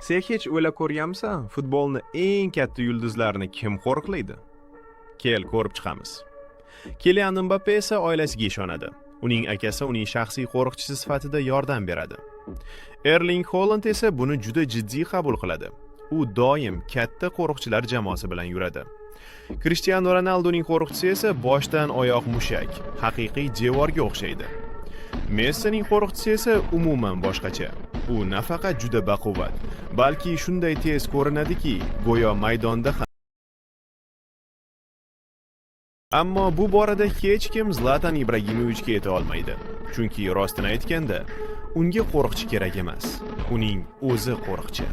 Sen hech o'ylab ko'rganmisan, futbolni eng katta yulduzlarini kim qo'riqlaydi? Kel, ko'rib chiqamiz. Kilian Mbappe esa oilasiga ishonadi. Uning akasi uning shaxsiy qo'riqchisi sifatida yordam beradi. Erling Holand esa buni juda jiddiy qabul qiladi. U doim katta qo'riqchilar jamoasi bilan yuradi. Cristiano Ronaldoning qo'riqchisi esa boshdan oyoq mushak, haqiqiy devorga o'xshaydi. Messining qo'riqchisi esa umuman boshqacha. U nafaqat juda baquvvat, balki shunday tez ko'rinadiki, go'yo maydonda ham. Ammo bu borada hech kim Zlatan Ibragimovichga yeta olmaydi. Chunki rostini aytganda, unga qo'riqchi kerak emas. Uning o'zi qo'riqchi.